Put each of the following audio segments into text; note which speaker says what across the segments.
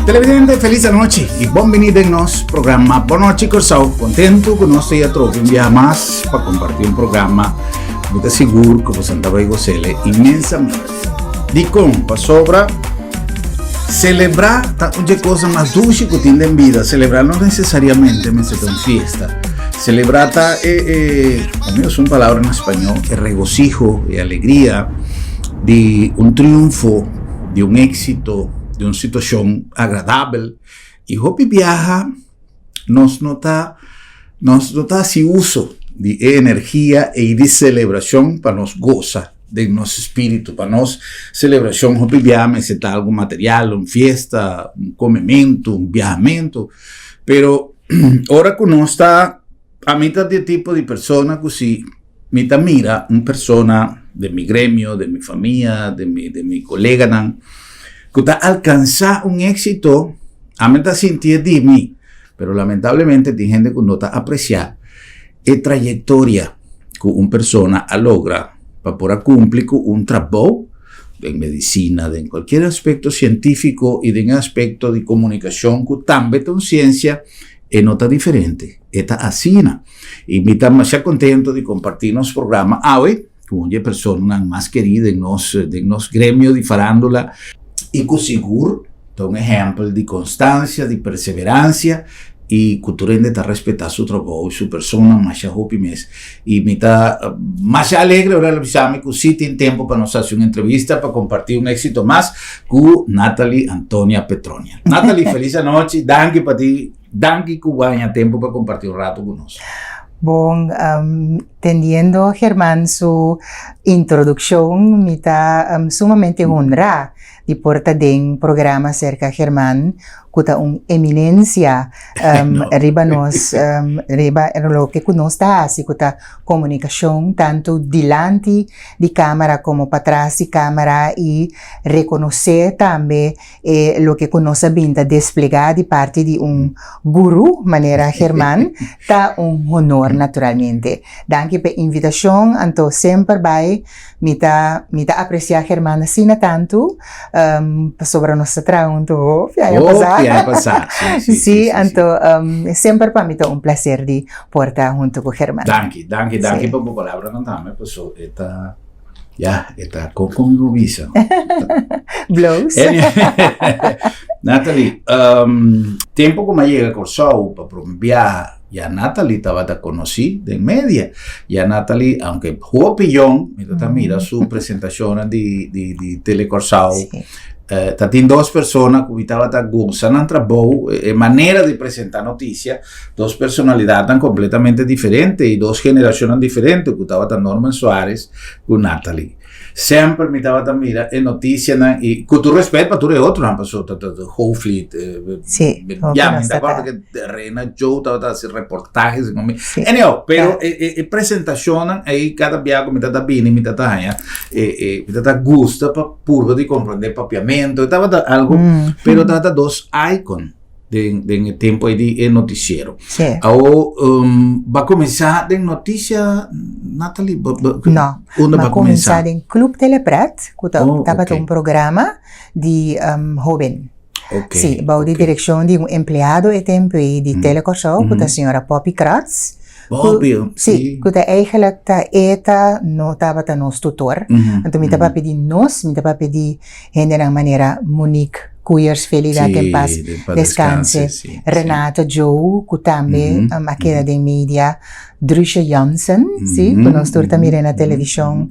Speaker 1: Televidente, felis anochi i bon bini den nos programa Bon Nochi Kòrsou. Kontentu ku nos ta atrobe un biaha mas pa kompartí un programa ku mi ta sigur ku boso ta bai gos'el inmensamente. Dikon? Pasobra selebrá ta un dje kosnan mas dushi ku tin den bida. Selebrá no nesesariamente mester ta un fiesta. Selebrá ta e, e, pa mi usa un palabra na spañó, e regosiho, e alegria di un triunfo, di un éxito, di un situashon agradabel. I hopi biaha nos no ta nos no ta hasi uso di e energia ei di selebrashon pa nos gosa den nos spiritu, pa nos selebrashon hopi biaha mester ta algu material, un fiesta, un komementu, un biahamentu, pero ora ku nos ta, ami ta di e tipo di persona ku si mi ta mira un persona den mi gremio, den mi famia, den mi den mi koleganan ku ta alkansá un éksito, ami ta sintié di mi, pero lamentablemente tin hende ku no ta apresiá e trayektoria ku un persona a logra pa por a kumpli ku un trabou den medisina, den kualkier aspekto sientífiko i den e aspekto di komunikashon ku tambe ta un siensia, e no ta diferente, e ta asina. I mi ta masha kontento di kompartí nos programa awe ku un di e personanan mas kerí den nos den nos gremio di farándula i ku sigur ta un ehèmpel di konstansia, di perseveransia i ku tur hende ta respetá su trabou i su persona masha hopi mes. I mi ta masha alegre ora el a bisa mi ku sí tin tempu pa nos hasi un entrevista pa kompartí un éksito mas ku Nathalie Antonia Petronia. Nathalie, felis anochi, danki pa ti. Danki ku bo a haña tempu pa kompartí un ratu ku nos.
Speaker 2: Bon, tendiendo Germán su introdukshon, mi ta sumamente honrá di por ta den programa serka Germán, ku ta un eminensia riba nos, riba loke ku nos ta hasi, ku ta komunikashon tantu dilanti di kámara komo patras di kámara i rekonosé tambe E loke ku nos a bin ta desplegá di parti di un gurú manera Germán ta un honor naturalmente. Danki p'e invitashon, anto semper bai mi ta mi ta apresiá Germán asina tantu pasobra nos ta traha huntu hopi aña pasá.
Speaker 1: Hopi aña pasá, sí, sí,
Speaker 2: sí. Anto semper pa mi ta un plaser di por ta huntu ku Germán.
Speaker 1: Danki, danki, danki pa bo palabranan tambe paso e ta. Ya, e ta kon kon mi por bisa.
Speaker 2: Bloos.
Speaker 1: Natalie, um, tempo ku mi a yega Kòrsou pa prome biaha, ya Natalie tabata konosí den media. Ya Natalie, aunke hopi yong, mi ta mira su presentashonnan di di di Tele Kòrsou.
Speaker 2: Sí.
Speaker 1: Eh, ta tin dos persona ku mi tabata gosa nan trabou, e manera di presentá notisia. Dos personalidadnan completamente diferente y dos generacionnan diferente cu tabata Norman Suarez cu Natalie. Semper mi tabata mira e noticianan y cu tur respet pa tur e otronan paso ta ta Hoogvliet
Speaker 2: Sí,
Speaker 1: ya mi ta acorda que Rena Joe tabata haci reportajes con mi. Anyhow, pero e e e presentacionnan ey cada bia cu mi ta ta bini mi ta ta haya e e mi ta ta gusta pa purba di comprende papiamento tabata algo pero tabata dos icon. Den, den e tempo ei di e noticiero.
Speaker 2: Sí.
Speaker 1: Awo, um, ba kuminsá den notisia, Natalie? Ba, ba,
Speaker 2: No,
Speaker 1: Unda
Speaker 2: m'a
Speaker 1: ba kuminsá?
Speaker 2: kuminsá den Club Telepret, ku ta,
Speaker 1: Oh,
Speaker 2: tabata
Speaker 1: ok.
Speaker 2: un programa di um, hóben.
Speaker 1: Ok,
Speaker 2: Sí, bou di
Speaker 1: ok.
Speaker 2: direkshon di un empleado e tempu ei di Tele Kòrsou, ku ta señora Poppy Kratz. Ku,
Speaker 1: Poppy,
Speaker 2: sí,
Speaker 1: sí.
Speaker 2: ku ta eigenlijk ta e ta no tabata nos tutor. Anto mi ta papia di nos, mi ta papia di Hendenan manera Monique Koeyers, Felida que en paz descanse, Renata Joe cu tambe a keda den media, Drusje Jansen, si, cu nos tur ta mira na television,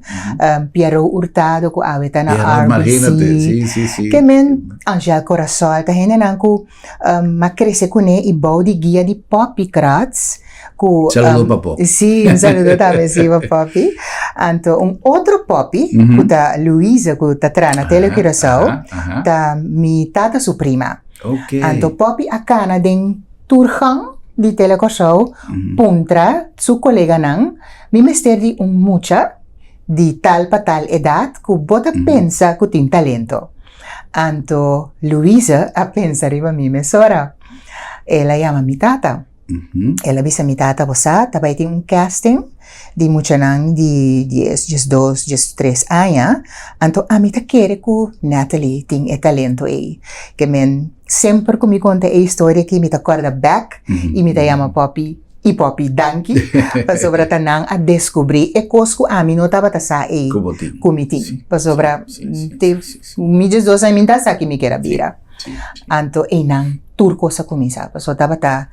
Speaker 2: Pierrot Hurtado cu awe ta na RBC, ke men Angel Corasol, ta hendenan cu a crece cune y bou di guia di Poppy Kratz, Ku,
Speaker 1: Saludo pa Poppy.
Speaker 2: Sí, un saludo tambe sí pa Poppy. Anto un otro Poppy, mm -hmm. ku ta Luisa, ku ta traha na Tele Curaçao, ta mi tata su prima.
Speaker 1: Okay.
Speaker 2: Anto Poppy a kana den tur gang di Tele Curaçao, mm -hmm. puntra su koleganan, mi mester di un mucha di tal pa tal edat ku bo ta mm -hmm. pensa ku tin talento. Anto Luisa a pensa riba mi mesora. El a yama mi tata. El a bisa mi tata, Bo sa, ta bai tin un casting. di muchanan di dies, diesdos, diestres aña, anto ami ta kere ku Natalie tin e talento ei. Ke men semper ku mi konta e historia aki mi ta kòrda bèk i mi ta yama Poppy i Poppy danki pasobra ta nan a deskubrí e kos ku ami no tabata sa ei ku mi tin. Pasobra te mi diesdos aña mi no ta sa ki mi kier a bira. Anto einan tur kos a kuminsá pasobra tabata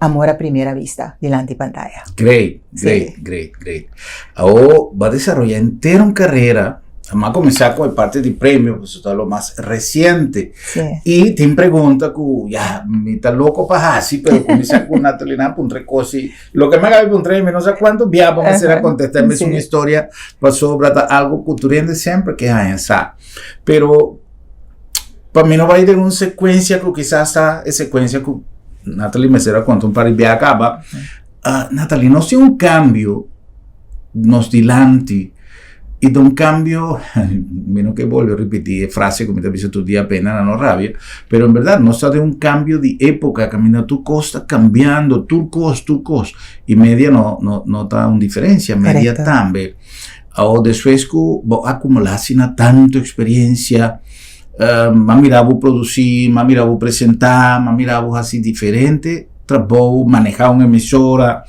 Speaker 2: amor a primera vista dilanti pantaya.
Speaker 1: Great, great, great, great. Awo bo a desaroya henter un carera, mi a cuminsa cu e parti di premio pasobra ta lo mas reciente. Y tin pregunta cu ya mi ta loco pa haci pero cuminsa cu Nathalie nan a puntra e cos y loke mi a caba di puntra mi no sa cuanto bia bo mester a contesta e mesun historia pasobra ta algo cu tur hende semper ke haña sa. Pero pa mi no bai den un secuencia cu kisas ta e secuencia cu Natalie mester a conta un par di bia caba. Uh, Natalie, nos tin un cambio nos dilanti y ta un cambio, mi no ke bolbe repeti e frase cu mi ta bisa tur dia apena na no rabia, pero en verdad nos ta den un cambio di epoca caminda tur cos ta cambiando, tur cos, tur cos, y media no, no, no ta un diferencia, media tambe. Awor despues ku bo akumulá asina tantu eksperensia, m'a mira bo produsí, m'a mira bo presentá, m'a mira bo hasi diferente trabou, manehá un emisora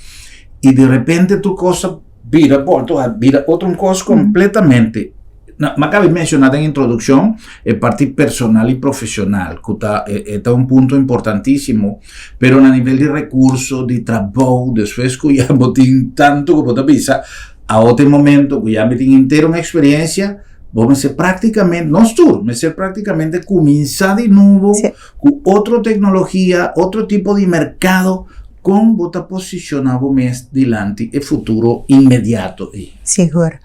Speaker 1: i di repente tur kos a bira bòltu, a bira otro un kos kompletamente. M'a kaba di menshoná den introdukshon e parti personal i profeshonal ku ta e ta un punto importantísimo, pero na nivel di rekurso, di trabou, despues ku ya bo tin tantu ku bo ta bisa, A otro momento ku ya mi tin henter un eksperensia, bo mester praktikamente, nos tur mester praktikamente kuminsá di nobo ku otro teknologia, otro tipo di merkado, kon bo ta posishoná bo mes dilanti e futuro inmediato ei?
Speaker 2: Sigur.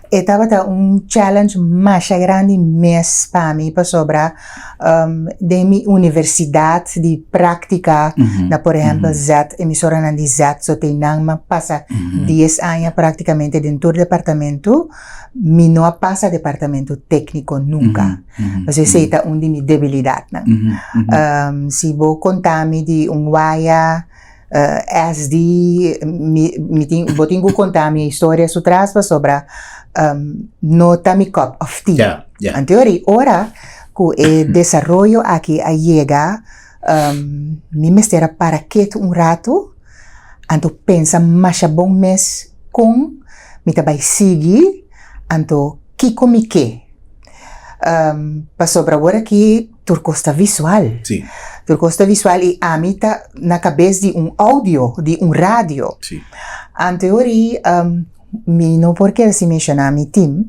Speaker 2: E tabata un challenge masha grandi mes pa mi pasobra Den mi universidat di práktika na por ehèmpel Z, emisoranan di Z, so te nan mi a pasa dies aña práktikamente den tur departamentu, mi no a pasa departamentu tékniko nunka. Pasobra esei ta un di mi debilidatnan. Si bo konta mi di un waya SD, mi mi tin bo tin ku konta mi e historia su tras pasobra no ta mi cup of tea. Anto ora ora ku e desaroyo aki a yega mi mester a para ketu un ratu anto pensa masha bon mes kon mi ta bai sigui anto kiko mi ke. Pasobra awor aki tur kos ta visual.
Speaker 1: Sí.
Speaker 2: Tur kos ta visual i ami ta na kabes di un audio, di un radio.
Speaker 1: Sí.
Speaker 2: Ante ori mi no por kere sin menshoná mi team,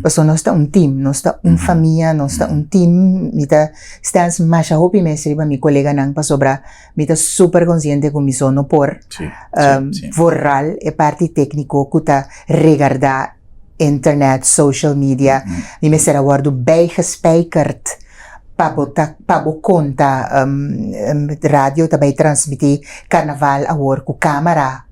Speaker 2: pasobra nos ta un team, nos ta un famia, nos ta un team. Mi ta stens masha hopi mes riba mi koleganan pasobra mi ta super konsiente ku mi so no por.
Speaker 1: Sí, sí, sí.
Speaker 2: Vooral e parti tékniko ku ta regardá internet, social media, mi mester a wòrdu bijgespijkerd pa bo ta pa bo konta radio ta bai transmití karnaval awor ku kámara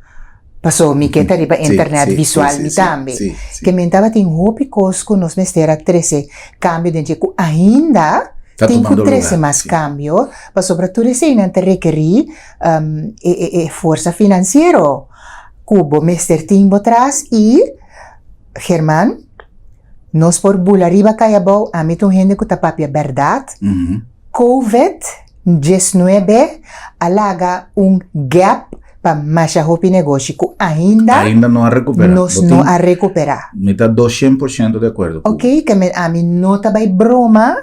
Speaker 2: paso mi ke ta riba internet visual mi tambe. Ke men tabatin hopi kos ku nos mester a trese kambio den dje ku ainda tin ku trese mas kambio pasobra tur eseinan ta rekerí e forsa finansiero. Ku bo mester tin bo tras i, German, nos por bula riba kai abou, ami ta un hende ku ta papia bèrdat, Covid diesnuebe a laga un gap pa masha hopi negoshi ku ainda
Speaker 1: Ainda no a rekuperá.
Speaker 2: nos
Speaker 1: Bo
Speaker 2: no
Speaker 1: tin
Speaker 2: a rekuperá.
Speaker 1: Mi ta 200% di akuerdo ku bo.
Speaker 2: Oké, ke men ami no ta bai broma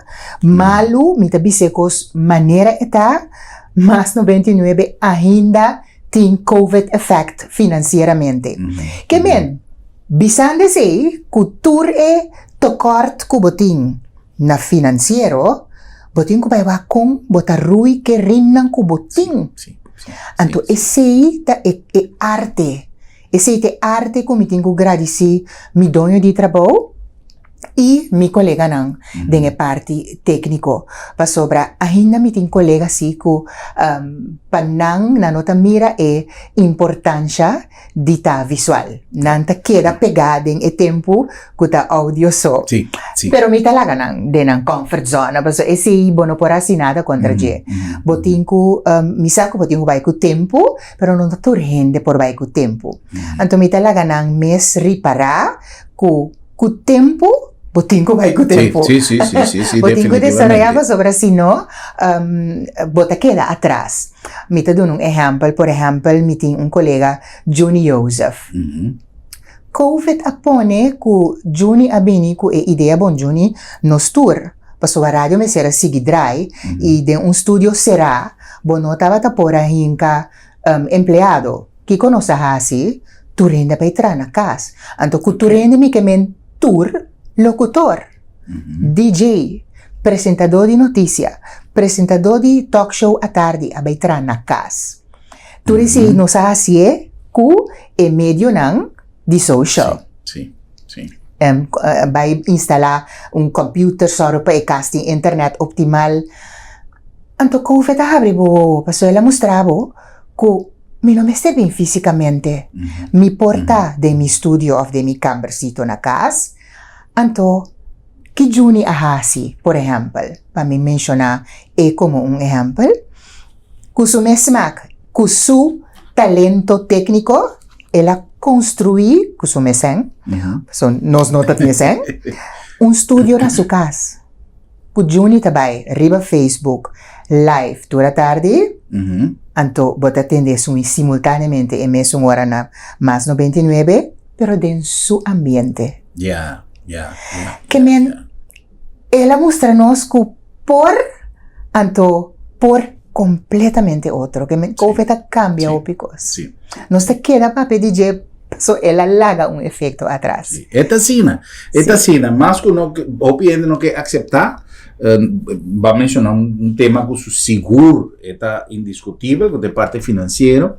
Speaker 2: malu, mi ta bisa e kos manera e ta, mas 99 ainda tin covid effect financieramente. Ke men, bisando esei ku tur e tekort ku bo tin na financiero, bo tin ku bai wak kon bo ta rui ke rimnan ku bo tin. Anto esei ta e e arte, esei ta e arte ku mi tin ku gradisí mi doño di trabou. I mi koleganan den e parti tékniko, pasobra ainda mi tin kolega si ku pa nan, nan no ta mira e importansha di ta visual. Nan ta keda pegá den e tempu ku ta audio so. Pero mi ta laga nan den nan comfort zone, pasobra esei bo no por hasi nada kontra dje. Bo tin ku, mi sa ku bo tin ku bai ku tempu, pero no ta tur hende por bai ku tempu. Anto mi ta laga nan mes ripará ku ku tempu bo tin ku bai ku tempu.
Speaker 1: Sí, sí, sí, sí, sí,
Speaker 2: Bo tin ku desaroyá pasobra si no bo ta keda atras. Mi ta duna un ehèmpel, por ehèmpel mi tin un kolega Juni Jozef. Covid a pone ku Juni a bini ku e idea bon Juni nos tur pasobra radio mester a sigui drai i den un studio será bo no tabata por a hinka empleado. Kiko nos a hasi? Tur hende a bai traha na kas. Anto ku tur hende mi ke men tur lokutor, DJ, presentadó di notisia, presentadó di talkshow atardi a bai traha na kas. Tur esei nos a hasié ku e medionan di social. Bai instalá un computer sòru pa e kas tin internet optimal. Anto Covid a habri bo wowo pasobra el a mustra bo ku mi no mester bin físikamente. Mi por ta den mi studio òf den mi kambersito na kas. Anto, ki Juni a hasi, por ehèmpel, pa mi menshoná e komo un ehèmpel, ku su mes smak, ku su talento tékniko, el a konstruí ku su mes sèn, pasobra nos no ta tin e sèn, un studio na su kas. Ku Juni ta bai riba Facebook live tur atardi, anto bo ta tende esun simultaneamente e mesun ora na Mas 99, pero den su ambiente. Ke men el a mustra nos ku por, anto por completamente otro. Ke men Covid a cambia hopi kos. Nos ta keda papia di dje paso el a laga un efecto atras.
Speaker 1: E ta asina, e ta asina. Mas ku no hopi hende no ke akseptá, bo a menshoná un tema ku su sigur e ta indiskutibel, ku ta e parti finansiero,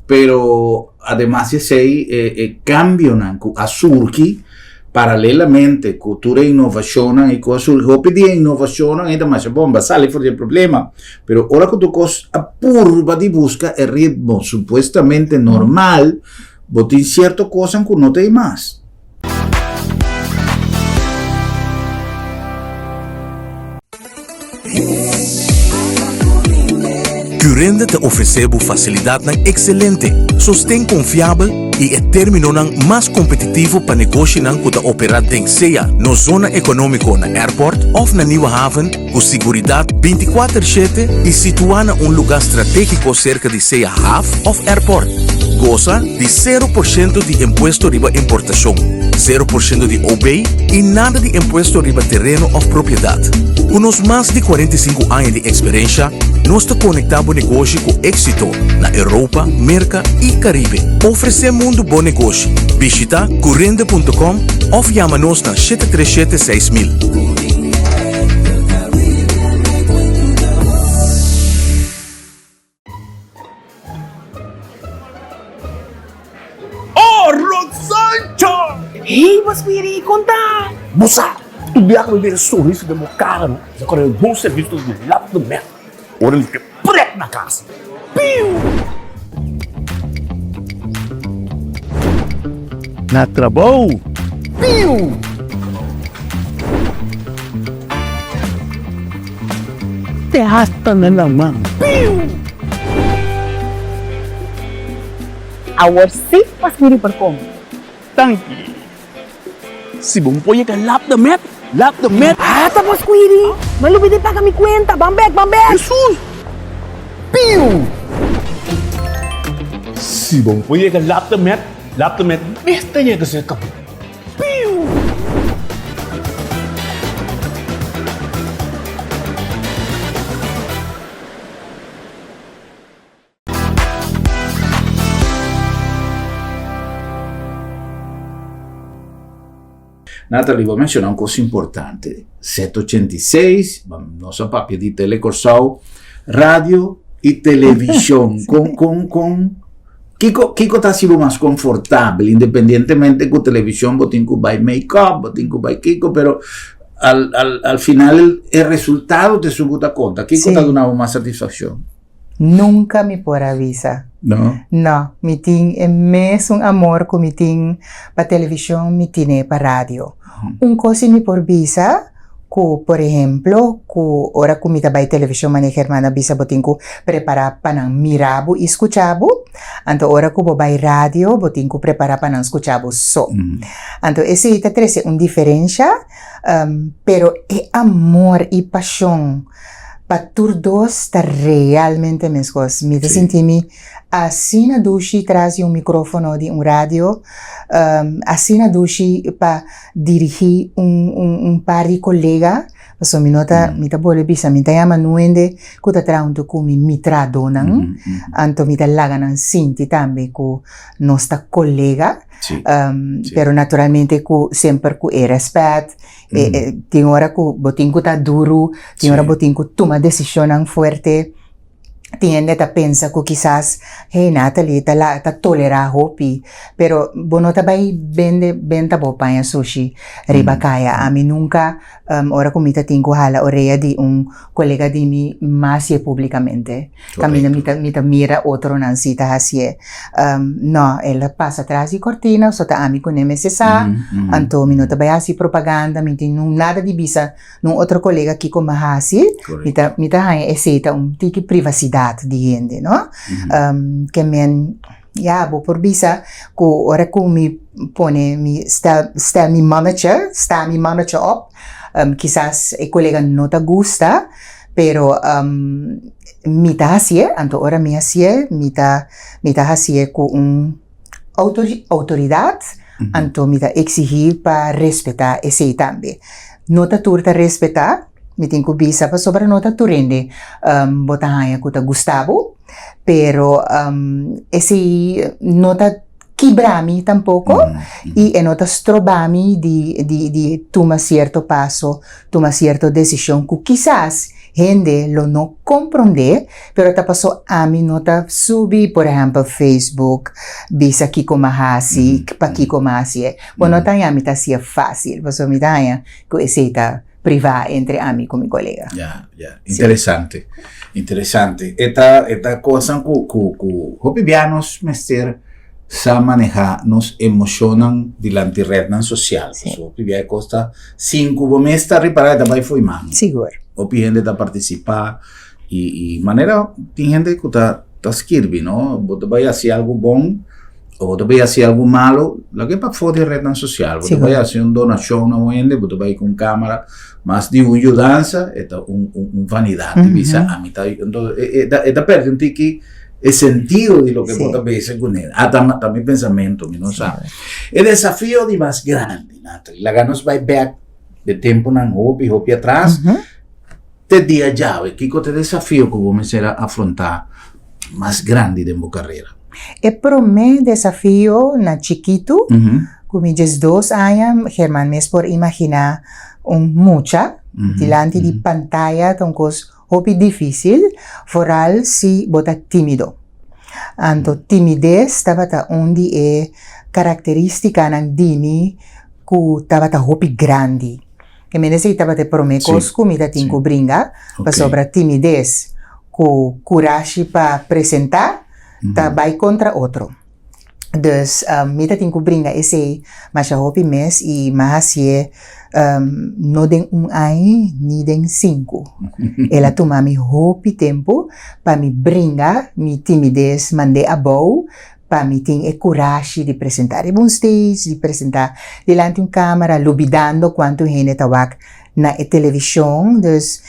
Speaker 1: pero ademas di esei e kambionan ku a surgi paralelamente ku tur e inovashonnan i ku a surgi, hopi di e inovashonnan ei ta masha bon, bo a sali for di e problema, pero ora ku tur kos a purba di buska e ritmo supuestamente normal, bo tin sierto kosnan ku no ta ei mas.
Speaker 3: Curinde ta ofresé bo fasilidatnan ekselente, sosten konfiabel i e términonan mas kompetitivo pa negoshinan ku ta operá den sea nos zona ekonómiko na Airport òf na Nieuwe Haven ku siguridat bintikuater shete i situá na un lugá stratégiko serka di sea haf òf airport. Gosa di sero por shento di impuesto riba importashon, sero por shento di OB i nada di impuesto riba tereno òf propiedat. Ku nos mas di 45 aña di eksperensha, nos ta konektá bo negoshi ku éksito na Europa, Merka i Karibe. Ofresé mundu bo negoshi. Bishita curinde punto com òf yama nos na 737 6000.
Speaker 4: Oh, Rosancho!
Speaker 5: Hey, bos miri, kon ta?
Speaker 4: Bo sa, tur biaha ku mi mira e sonrisa den bo kara no, mi sa kore bon servisio ta di lap di mèt. Ora mi ke prèt na kas. Piu! Na trabou. Piu! Te hasta na laman. Piu!
Speaker 5: Awor sí pas miri por come.
Speaker 4: Danki. Si bo por yega lap de met, lap de met.
Speaker 5: Ata bo squiri! M'a lubida di paga mi cuenta. Ban bek, ban bek!
Speaker 4: Hesus! Piu! Si bo por yega lap de met, lap de met mes ta yega cerca bo. Piu!
Speaker 1: Nathalie, bo a menciona un cos importante. Z86, nos a papia di Tele Corsou, radio y television. Con, con, con. Kiko kiko ta hasi bo mas konfortabel independientemente ku televishon bo tin ku bai make up, bo tin ku bai kiko pero al al al final e resultado ta esun ku ta konta. Kiko ta duna bo mas satisfakshon?
Speaker 2: Nunka mi por a bisa.
Speaker 1: No?
Speaker 2: No, mi tin e mesun amor ku mi tin pa televishon mi tine pa radio. Un kos si mi por bisa ku por ehemplo ku ora ku mi ta bai televishon manera Germán a bisa bo tin ku prepará pa nan mira bo i skucha bo, anto ora ku bo bai radio bo tin ku prepará pa nan skucha bo so. Anto esei ta trese un diferensha pero e amor i pashon pa tur dos ta realmente meskos. Mi ta sinti mi asina dushi tras di un microfono di un radio, asina dushi pa dirigi un un par di colega, pasobra mi no ta, mi ta bolbe bisa, mi ta yama nuende cu ta traha hunto cu mi, mi trahadonan, anto mi ta laga nan sinti tambe cu nos ta colega, pero naturalmente cu semper cu e respet, tin ora cu bo tin cu ta duru, tin ora bo tin cu tuma decisionnan fuerte. Tin hende ta pensa ku kisas, hey, Natalie ta la ta tolerá hopi, pero bo no ta bai bende benta bo paña sushi riba kaya. Ami nunka, ora ku mi ta tin ku hala orea di un kolega di mi mas hasié públikamente. Kaminda mi ta mi ta mira otronan si ta hasié. No, el a pasa tras di kortina, so ta ami kuné mester sa, anto mi no ta bai hasi propaganda, mi tin nada di bisa. Nun otro kolega kiko mi a hasi, mi ta mi ta haña esei ta un tiki privasidat di hende, no? Ke men, ya, bo por bisa ku ora ku mi pone mi stel stel mi mannetje, sta mi mannetje op, kisas e kolega no ta gusta, pero mi ta hasié, anto ora mi hasié mi ta mi ta hasié ku un. Outoridat, anto mi ta eksigí pa respetá esei tambe. No ta tur ta respetá, mi tin ku bisa pasobra no ta tur hende bo ta haña ku ta gusta bo, pero esei no ta kibra mi tampoko i e no ta stroba mi di di tuma sierto paso, tuma sierto desishon ku kisas Hende lo no komprondé, pero ta paso ami no ta subi, por ehèmpel, Facebook, bisa kiko mi a hasi, pakiko mi a hasié. Bo no ta haña mi ta hasié fásil, pasobra mi ta haña ku esei ta privá entre ami ku mi kolega.
Speaker 1: Ya, ya. Interesante, interesante. E ta, e ta kosnan ku, ku, ku hopi bia nos mester sa manehá nos emoshonnan dilanti retnan sosial. Pasobra hopi bia e kos ta Sin ku bo mes ta ripará e ta bai fo'i man.
Speaker 2: Sigur.
Speaker 1: Hopi hende ta partisipá i i manera tin hende ku ta ta skirbi no, bo ta bai hasi algu bon o bo ta bai hasi algu malu, loke pafó di retnan sosial, bo ta bai hasi un donashon na un hende, bo ta bai ku un kamera, mas di un yudansa e ta un un vanidat di bisa ami ta entonces e e ta pèrdè un tiki e sentido di loke bo ta bezig kuné. Ata ta mi pensamentu, mi no sa. E desafio di mas grandi. Nathalie, laga nos bai bek de tempunan hopi, hopi atras, te dia djawe. Kiko ta e desafio ku bo mester a afrontá mas grandi den bo karera?
Speaker 2: E promé desafio na chikitu, ku mi diesdos aña, German mes por imaginá un mucha dilanti di pantaya ta un kos hopi difísil, foral si bo ta tímido. Anto timides tabata un di e karakterístikanan di mi ku tabata hopi grandi. E mende esei tabata e promé kos ku mi ta tin ku bringa, pasobra timides ku kurashi pa presentá ta bai kontra otro. Dus mi ta tin ku bringa esei masha hopi mes i mi a hasié no den un aña ni den sinku. El a tuma mi hopi tempu pa mi bringa mi timides mand'é abou pa mi tin e kurashi di presentá riba un stage, di presentá dilanti un kamera lubidando kuantu hende ta wak na e televishon. Dus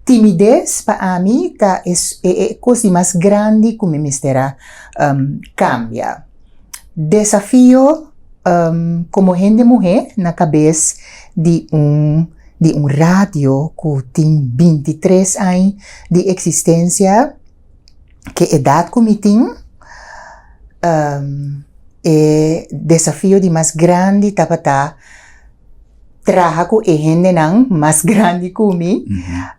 Speaker 2: Timides pa ami ta e e kos di mas grandi ku mi mester a kambia. Desafio komo hende muhé na kabes di un di un radio ku tin bintitres aña di eksistensia, ke edat ku mi tin, e desafio di mas grandi tabata traha ku e hendenan mas grandi ku mi,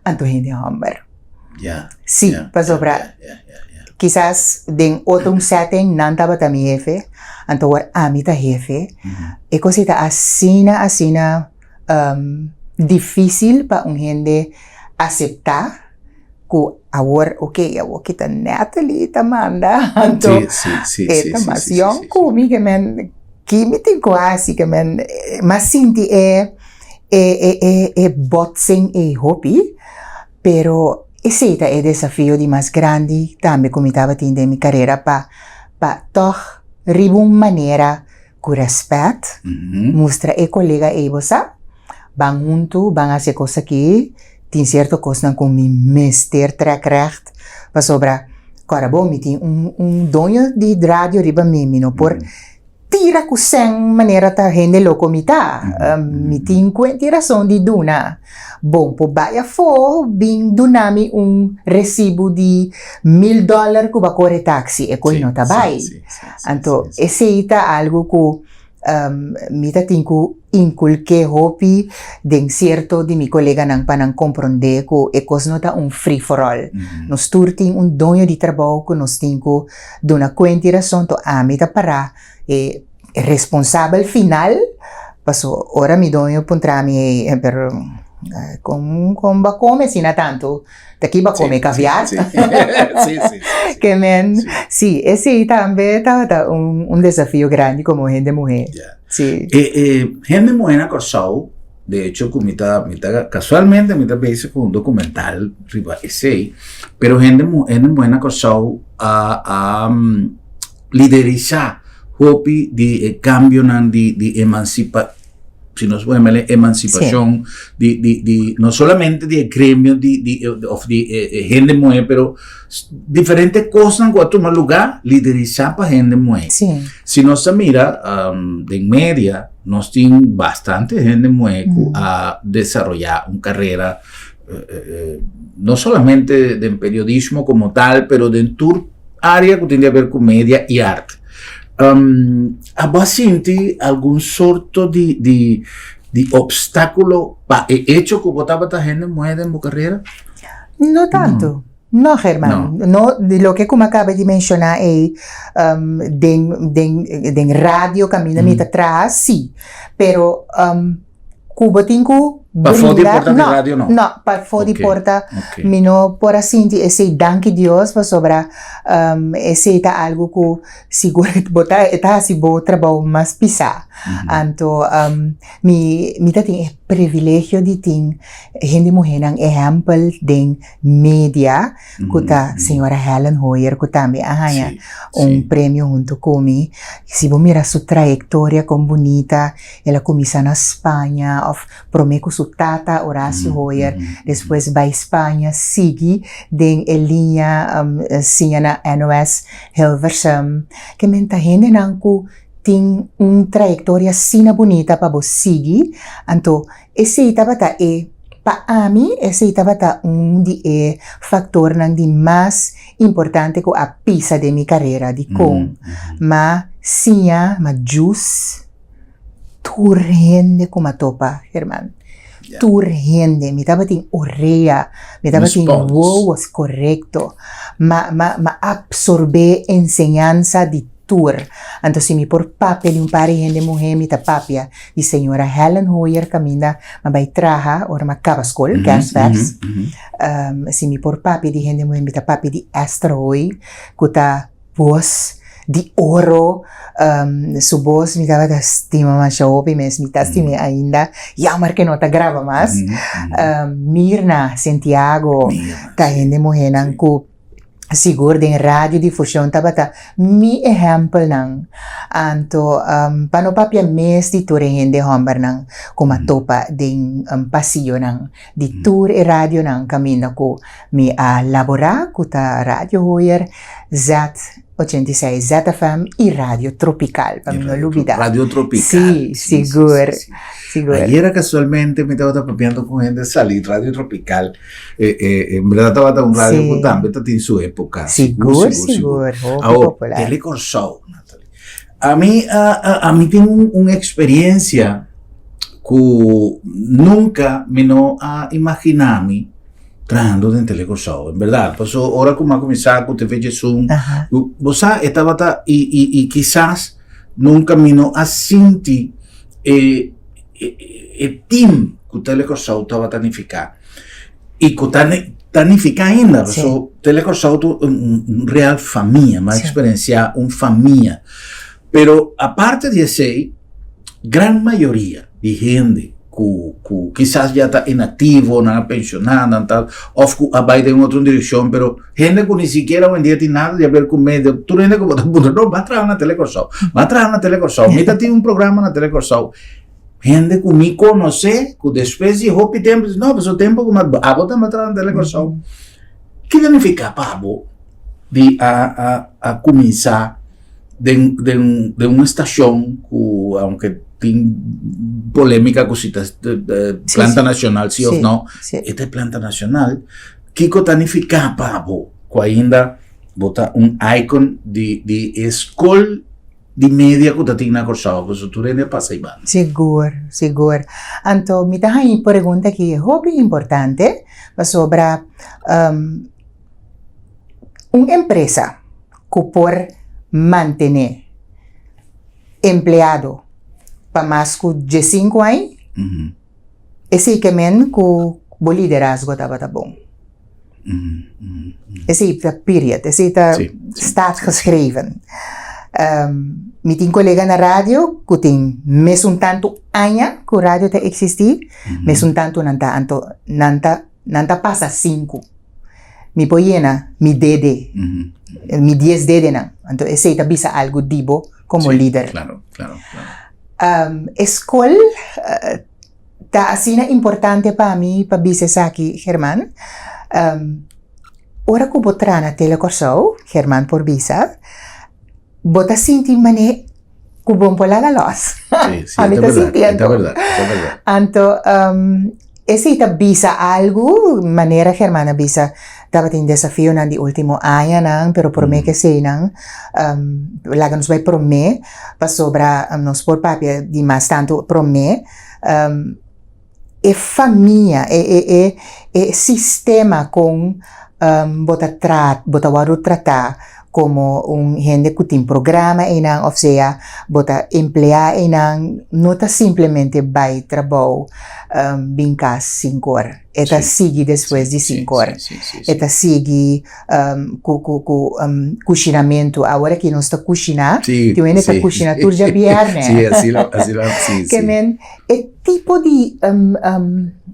Speaker 2: anto hende hòmber.
Speaker 1: Ya.
Speaker 2: Sí, pasobra
Speaker 1: Ya, ya, ya.
Speaker 2: Kisas den otro un setting nan tabata mi hefe, anto awor ami ta hefe. E kos ei ta asina asina difísil pa un hende aseptá ku awor oke awor ki ta Natalie ta manda anto e ta mas yòn ku mi ke men ki mi tin ku hasi ke men m'a sinti e e botsing ei hopi pero esei ta e desafio di mas grandi tambe ku mi tabatin den mi karera pa pa tòg riba un manera ku rèspèt mustra e kolega ei bo sa ban huntu ban hasi e kos aki tin sierto kosnan ku mi mester trèk règt pasobra kòrda bo mi tin un un doño di radio riba mi mi no por tira ku sèn manera ta hende loko mi ta mi tin kuenta i rason di duna bon por bai afó bin duna mi un resibu di mil dòler ku bo a kore taksi e koi no ta bai anto esei ta algu ku mi ta tin ku inkulk'é hopi den sierto di mi koleganan pa nan komprondé ku e kos no ta un free for all. Nos tur tin un doño di trabou ku nos tin ku duna kuenta i rason, to ami ta pará e responsabel final, paso ora mi doño puntra mi, pero kon kon bo a kome asina tantu? Ta ki bo a kome kaviar? Ke men, si, esei tambe tabata un desafio grandi komo hende muhé.
Speaker 1: Si. E e hende muhé na Kòrsou, de hecho ku mi ta mi ta kasualmente mi ta bezig ku un dokumental riba esei, pero hende hende muhé na Kòrsou a a liderisá hopi di e kambionan di di emansipa si nos por yam'e emansipashon di di di no solamente di e gremio di di òf di e hende muhé pero diferente kosnan ku a tuma lugá liderisá pa hende muhé. Si nos ta mira den media nos tin bastante hende muhé ku a desaroyá un karera no solamente den periodismo komo tal pero den tur área ku tin di haber ku media i arte. Abo a sinti algun sorto di di di obstákulo pa e echo ku bo tabata hende muhé den bo karera?
Speaker 2: No tantu. No, German. No, di loke ku mi a kaba di menshoná ei den den den radio kaminda mi ta traha, sí. Pero Ku bo tin ku
Speaker 1: Pafó di porta di radio no?
Speaker 2: No, pafó di porta mi no por a sinti esei, danki Dios pasobra esei ta algu ku sigur bo ta e ta hasi bo trabou mas pisá. Anto mi mi ta tin e privilegio di tin hende muhénan ehèmpel den media ku ta señora Helen Hoyer ku tambe a haña un premio huntu ku mi. Si bo mira su trayektoria kon bunita El a kuminsá na Spaña òf promé ku su tata Horacio Hoyer, despues bai Spaña sigui den e liña siña na NOS Hilversum. Ke men ta hendenan ku tin un trayektoria asina bunita pa bo sigui, anto esei tabata e pa ami esei tabata un di e faktornan di mas importante ku a pisa den mi karera dikon m'a siña m'a djus. Tur hende ku m'a topa, German. Tur hende. Mi tabatin orea, mi tabatin wowo, korekto. M'a, m'a, m'a apsorbé enseñansa di tur. Anto si mi por papia di un par di hende muhé, mi ta papia di señora Helen Hoyer kaminda m'a bai traha ora m'a kaba skol, kersvers. Si mi por papia di hende muhé, mi ta papia di Esther Hoy, ku ta. Bos di oro, su bos mi tabata stima masha hopi mes, mi ta stim'é ainda, jammer ke no ta graba mas. Mirna Santiago ta hende muhénan ku sigur den radiodifushon tabata mi ehèmpelnan. Anto pa no papia mes di tur e hende hòmbernan ku m'a topa den pasionan di tur e radionan kaminda ku mi a laborá ku ta Radio Hoyer, Z 86, ZFM i Radio Tropical, pa mi no lubidá.
Speaker 1: Radio Tropical.
Speaker 2: Sí, sigur, sigur.
Speaker 1: Ayera casualmente mi tabata papiando ku hende sali Radio Tropical. En berdad tabata un radio ku tambe ta tin su época.
Speaker 2: Sigur, sigur, hopi popular.
Speaker 1: Awor, Tele Kòrsou, Nathalie. Ami ami tin un experiencia ku nunca mi no a imagina mi. trahando den Telekòrsou, en bèrdat. Paso ora ku mi a kuminsá ku TV Djesun, bo sa e tabata i i i kisas nunka mi no a sinti e e team ku Telekòrsou tabata nifiká i ku ta ta nifiká ainda. Paso Telekòrsou ta un real famia, mi a eksperensiá un famia. Pero aparte di esei, gran mayoria di hende ku ku kisas ya ta inaktivo, nan a penshoná, nan ta òf ku a bai den otro direkshon, pero hende ku ni sikiera oyendia tin nada di haber ku medio, tur hende ku bo ta puntra, no, bo a traha na Telekòrsou, bo a traha na Telekòrsou, mi ta tin un programa na Telekòrsou. Hende ku mi konosé ku despues di hopi tempu di, no, pasobra tempu ku mi a, abo tambe a traha na Telekòrsou. Ki ta nifiká pa abo di a a a kuminsá den den den un estacion cu aunke tin polemica cu si ta planta nacional si of no, e ta planta nacional, kico ta nifica pa bo cu ainda bo ta un icon di di e scol di media cu ta tin na Corsou, pasobra tur hende a pasa ayibanda.
Speaker 2: Sigur, sigur. Anto mi ta haña e pregunta aki hopi importante pasobra un empresa ku por mantené empleado pa mas ku diesinku aña, esei ke men ku bo liderazgo tabata bon. Esei ta period, esei ta staat geschreven. Mi tin kolega na radio ku tin mesun tantu aña ku radio ta eksistí, mesun tantu nan ta anto nan ta nan ta pasa sinku. Mi por yena mi dede, mi dies dedenan. Anto esei ta bisa algu di bo komo lider.
Speaker 1: Claro, claro, claro.
Speaker 2: E skol ta asina importante pa mi pa bisa esaki, German. Ora ku bo traha na Tele Kòrsou, German por bisa, bo ta sinti manera ku bon por laga lòs.
Speaker 1: Sí, sí,
Speaker 2: Ami
Speaker 1: ta
Speaker 2: ta
Speaker 1: berdad,
Speaker 2: sintiendo.
Speaker 1: ta berdad, ta berdad.
Speaker 2: Anto, esei ta bisa algu, manera German a bisa, tabatin desafionan di último añanan, pero promé ku eseinan, laga nos bai promé, pasobra nos por papia di mas tantu promé. E famia, e e e e sistema kon bo ta tra bo ta wòrdu tratá komo un hende ku tin programa einan òf sea bo ta empleá einan no ta simplemente bai trabou bin kas sinku or. E ta sigui despues di sinku or. E ta sigui ku ku ku kushinamentu. Awor aki nos ta kushiná, tin hende ta kushiná tur djabièrnè. Ke men e tipo di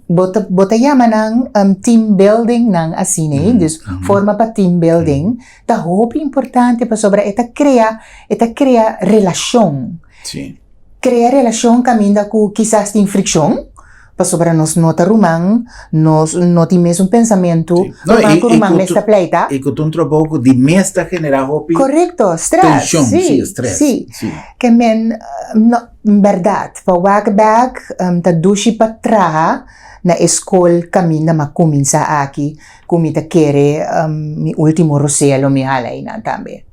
Speaker 2: bo ta bo ta yama nan team building nan asina ei, dus forma pa team building ta hopi importante pasobra e ta krea e ta krea relashon. Krea relashon kaminda ku kisas tin frikshon pasobra nos no ta ruman, nos no tin mesun pensamentu, ruman ku ruman mes ta pleita.
Speaker 1: I ku ta un trabou ku di mes ta generá hopi
Speaker 2: Korekto, strès,
Speaker 1: tenshon, si, strès,
Speaker 2: si. Ke men no. Bèrdat, pa wak bèk ta dushi pa traha na e skol kaminda m'a kuminsá aki ku mi ta kere mi último rosea lo mi hala einan tambe.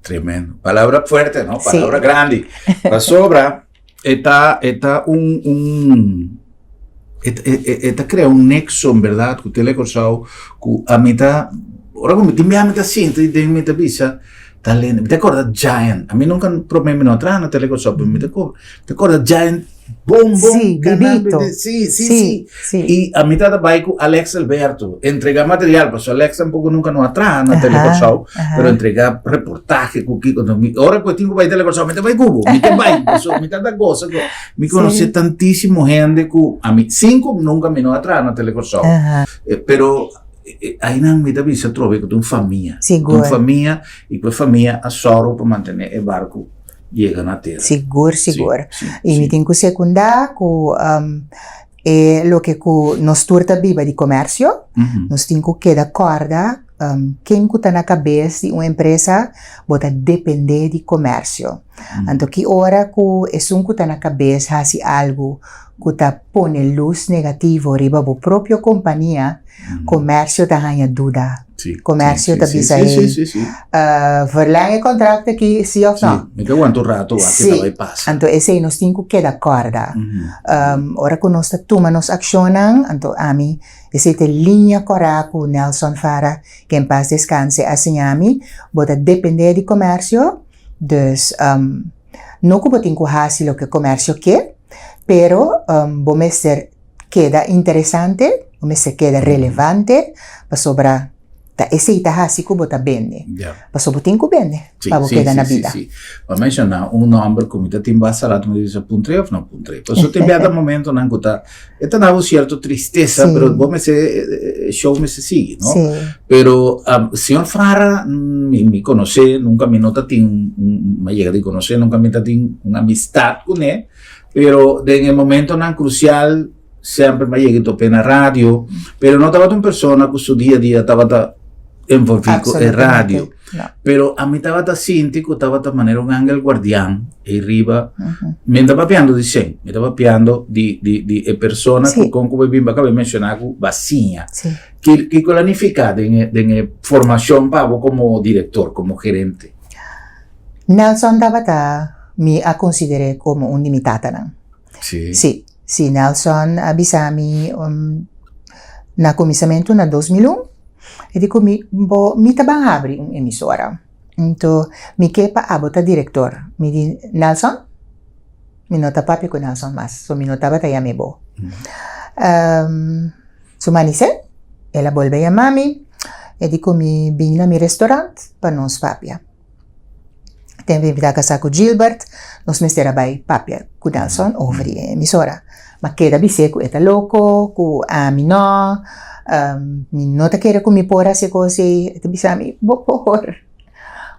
Speaker 1: Tremendo. Palabra fuerte, no? Palabra grandi. Pasobra e ta e ta un un e e e ta krea un nexo en bèrdat ku Tele Kòrsou ku ami ta ora ku mi tin biaha mi ta sinti den mi ta bisa Ta lende. Mi ta korda Giant. Ami nunka prome mi no a traha na Telekòrsou, pero mi ta kor mi ta korda Giant bon bon
Speaker 2: Sí,
Speaker 1: kanal
Speaker 2: bibito.
Speaker 1: Sí, sí,
Speaker 2: Sí,
Speaker 1: sí.
Speaker 2: sí.
Speaker 1: I ami tabata bai ku Alex Alberto entrega material, pasobra Alex tampoko nunka no a traha na
Speaker 2: Aha,
Speaker 1: Telekòrsou,
Speaker 2: aha.
Speaker 1: pero entrega reportahe ku kiko. Enton mi ora ku e tin ku bai Telekòrsou mi ta bai ku bo, mi ta bai, pasobra mi tabata gosa ku mi konosé
Speaker 2: Sí.
Speaker 1: tantísimo hende ku ami sin ku nunka mi no a traha na Telekòrsou.
Speaker 2: Aha.
Speaker 1: Pero Einan mi ta bisa atrobe ku ta un famia.
Speaker 2: Sigur.
Speaker 1: Un famia i ku e famia a sòru pa mantené e barku yega na tera.
Speaker 2: Sigur, sigur. I mi tin ku sekundá ku e loke ku nos tur ta biba di komersio, nos tin ku keda kòrda ken ku ta na kabes di un empresa bo ta dependé di komersio. Anto ki ora ku esun ku ta na kabes hasi algu ku ta pone lus negativo riba bo propio kompania, komersio ta haña duda. Comercio ta bisa hey, verleng e contract aki si of no?
Speaker 1: Si, mi ta wanta un rato wak ki ta bai pasa.
Speaker 2: Anto esei nos tin ku keda kòrda. Ora ku nos ta tuma nos akshonnan, anto ami esei ta e liña kòrá ku Nelson Farah, ke en pas deskanse, a siña mi, bo ta dependé di comercio, dus no ku bo tin ku hasi loke comercio ke, pero bo mester keda interesante, bo mester keda relevante, pasobra ta esei ta hasi ku bo ta bende. Pasobra bo tin ku bende pa bo keda na bida.
Speaker 1: Sí, sí, sí. Bo a menshoná un nòmber ku mi ta tin basta rato mi ta bisa puntr'é òf no puntr'é. Pasobra tin bia ta momentonan ku ta e ta dabo sierto tristesa, pero bo mester e show mester sigui, no? Pero señor Farah mi mi konosé, nunka mi no ta tin mi a yega di konosé, nunka mi ta tin un amistat kuné. Pero den e momentonan crucial semper mi a yega top'é na radio, pero no tabata un persona cu su dia a dia tabata envolvi cu e radio. Pero ami tabata sinti cu tabata manera un angel guardian ei riba. Mi no ta papiando di shen, mi ta papiando di di di e persona cu con cu bo bin bo a caba di menciona cu bo a siña. Kico lo a nifica den e den e formacion pa bo como director, como gerente?
Speaker 2: Nelson tabata mi a consider'é como un di mi tatanan.
Speaker 1: Sí.
Speaker 2: Sí, sí, Nelson a bisa mi na cuminsamentu na 2001, e di cu mi, bo, mi ta ban habri un emisora, anto mi ke pa abo ta director. Mi di, Nelson? Mi no ta papia cu Nelson mas, so mi no tabata yam'é bo. Su manisé, el a bolbe yama mi, e di cu mi bin na mi restaurant pa nos papia. Tempu mi ta kasá ku Gilbert, nos mester a bai papia ku Nelson over di e emisora. Ma keda bis'é ku e ta loko, ku ami no, mi no ta kere ku mi por hasi e kos ei. E ta bisa mi, bo por,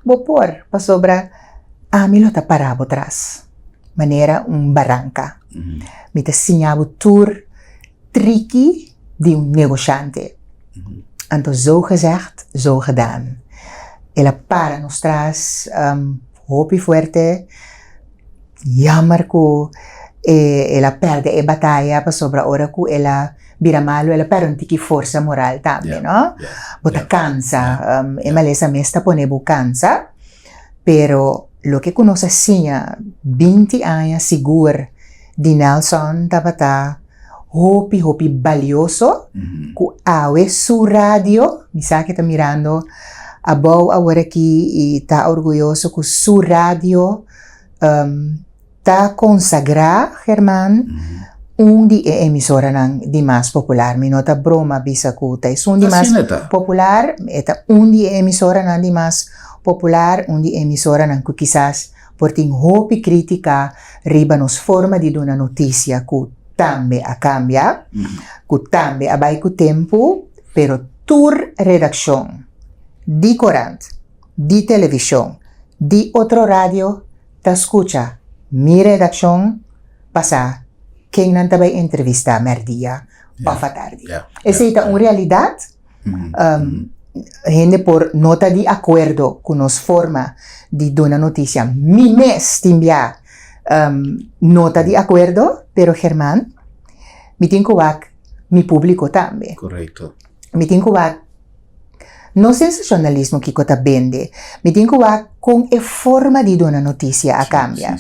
Speaker 2: bo por, pasobra ami lo ta pará bo tras manera un baranka. Mi ta siña bo tur triki di un negoshante. Anto zo gezegd, zo gedaan. El a para nos tras hopi fuerte. Jammer ku el a pèrdè e bataya pasobra ora ku el a bira malu el a pèrdè un tiki forsa moral tambe, no? Bo ta kansa, e malesa mes ta pone bo kansa, pero loke ku nos a siña binti aña sigur di Nelson tabata hopi hopi balioso ku awe su radio, mi sa ke ta mirando abou aworakí i ta orguyoso ku su radio ta konsagrá German un di e emisoranan di mas popular. Mi no ta broma bisa ku ta esun di mas popular, e ta un di e emisoranan di mas popular, un di e emisoranan ku kisas Por tin hopi krítika riba nos forma di duna notisia ku tambe a kambia, ku tambe a bai ku tempu, pero tur redakshon di korant, di televishon, di otro radio ta skucha mi redakshon pa sa ken nan ta bai entrevistá mèrdia òf atardi. Esei ta un realidat. Hende por no ta di akuerdo ku nos forma di duna notisia. Mi mes tin bia no ta di akuerdo, pero German, mi tin ku wak mi públiko tambe.
Speaker 1: Korekto.
Speaker 2: Mi tin ku wak no sensashonalismo kiko ta bende, mi tin ku wak kon e forma di duna notisia a kambia.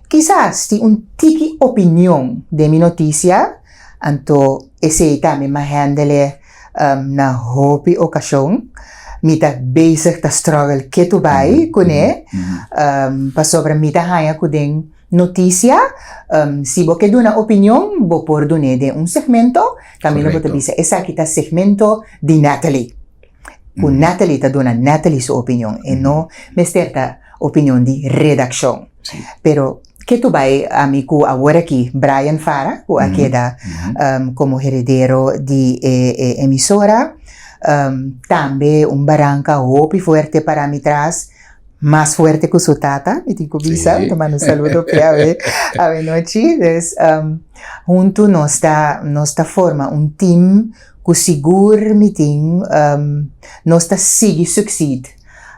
Speaker 2: Kisas tin un tiki opinion den mi notisia. Anto esei tambe m'a handle na hopi okashon. Mi ta bezig ta struggle ketu bai kuné, pasobra mi ta haña ku den notisia si bo ke duna opinion bo por dun'é den un segmento, kaminda bo ta bisa esaki ta segmento di Natalie. Ku Natalie ta duna Natalie su opinion e no mester ta opinion di redakshon. Pero ke tu bai ami ku awor aki Brian Farah ku a keda komo heredero di e emisora tambe un baranka hopi fuerte para mi tras mas fuerte ku su tata mi tin ku bisa mi ta manda un saludo p'e awe awenochi dus huntu nos ta nos ta forma un team ku sigur mi tin nos ta sigui succeed.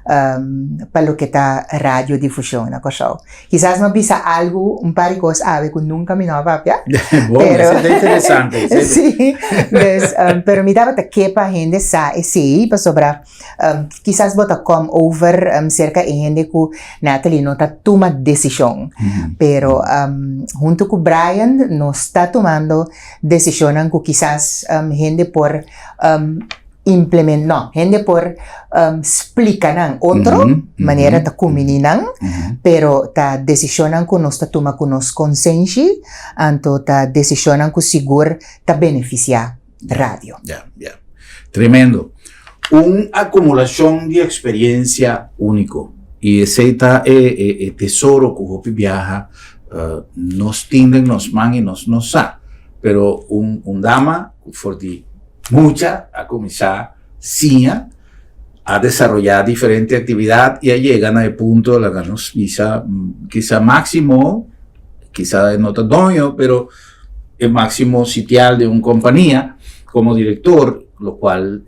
Speaker 2: pa loke ta radiodifushon na Kòrsou. Kisas mi a bisa algu, un par di kos awe ku nunka mi no a papia.
Speaker 1: Bon,
Speaker 2: Pero
Speaker 1: esei ta interesante. Esei ta-
Speaker 2: Sí, dus, pero mi tabata ke pa hende sa esei, pasobra kisas bo ta kom over serka e hende ku Natalie no ta tuma desishon. Pero huntu ku Brian nos ta tumando desishonnan ku kisas hende por implement, no, hende por splika nan otro manera ta kumini nan, pero ta desishonnan ku nos ta tuma ku nos konsenshi, anto ta desishonnan ku sigur ta benefisiá radio.
Speaker 1: Ya, ya. Tremendo. Un akumulashon di eksperiencia úniko. I esei ta e e tesoro ku hopi biaha nos tin den nos man i nos no sa. Pero un un dama ku for di mucha a kuminsá siña, a desaroyá diferente aktividat i a yega na e punto laga nos bisa kisa máksimo, kisa e no ta doño, pero e máksimo sitial di un kompania komo direktor, lokual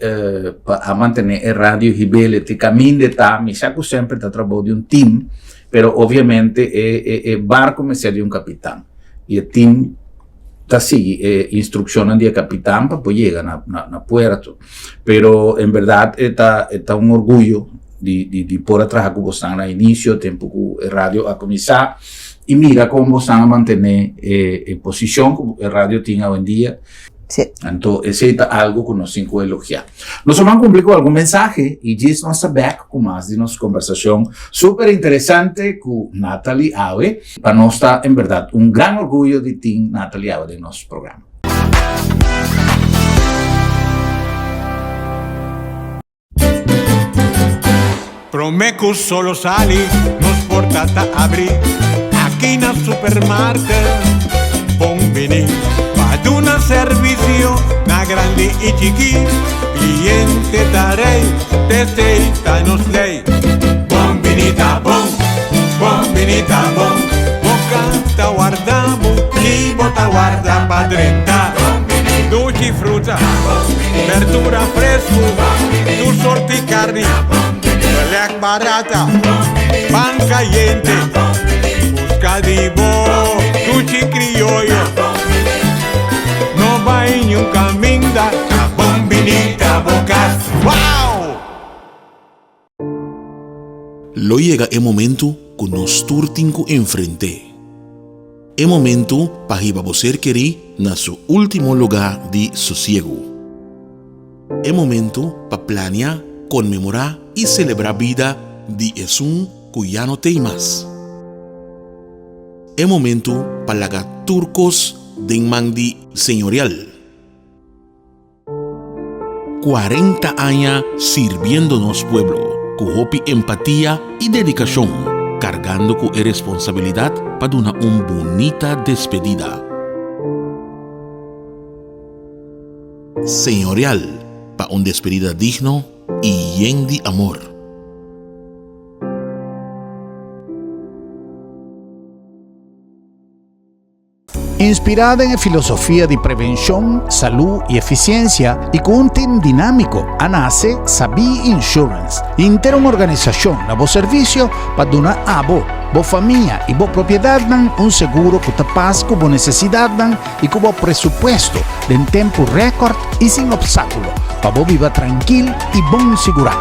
Speaker 1: pa a mantené e radio hib'el te kaminda e ta, mi sa ku semper ta trabou di un tim, pero obviamente e e barko mester di un kapitan i e tim ta sigui e instrukshonnan di e kapitan pa por yega na na puerto. Pero en bèrdat e ta e ta un orguyo di di di por a traha ku bosnan na inisio tempu ku e radio a kuminsá i mira kon bosnan a mantené e e posishon ku e radio tin awendia.
Speaker 2: Sí.
Speaker 1: Anto esei ta algu ku nos tin ku elogiá. Nos a ban kumpli ku algun mensahe i djis nos ta bèk ku mas di nos kombersashon super interesante ku Nathalie awe. Pa nos ta en bèrdat un gran orguyo di tin Nathalie awe den nos programa.
Speaker 6: Prome cu solo sali, nos porta ta abri aki na Supermarket. Bon bini pa duna servicio na grandi y chiki. Cliente ta rey, t'esey ta nos ley. Bon bini ta bon, bon bini ta bon. Bo cas ta warda bo y bo ta warda pa drenta. Dushi fruta, berdura fresku, tur sorti karni, belèk barata, pan kayente, buska di bo dushi krioyo. No bai niun kaminda, ta bon bini ta bo kas. Wow!
Speaker 3: Lo yega e momentu ku nos tur tin ku enfrent'é. E momentu pa hiba bo ser kerí na su último lugá di sosiegu. E momentu pa plania, konmemorá i selebrá bida di esun ku ya no t'ei mas. E momentu pa laga tur kos den man di Señorial. 40 aña sirbiendo nos pueblo ku hopi empatia i dedikashon, kargando ku e responsabilidat pa duna un bunita despedida. Señorial pa un despedida digno i yen di amor.
Speaker 1: Inspirá den e filosofia di prevenshon, salú i efisiensia i ku un tim dinámiko, a nase Sabí Insurance, henter un organisashon na bo servisio pa duna abo, bo famia i bo propiedatnan un seguro ku ta pas ku bo nesesidatnan i ku bo presupuesto den tempu rèkòrt i sin opstákulo pa bo biba trankil i bon sigurá.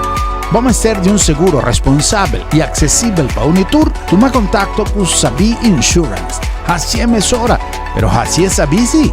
Speaker 1: Bo mester di un seguro responsabel i aksesibel pa un i tur? Tuma kontakto ku Sabí Insurance. Hacié mesora, pero hacié sabí sí.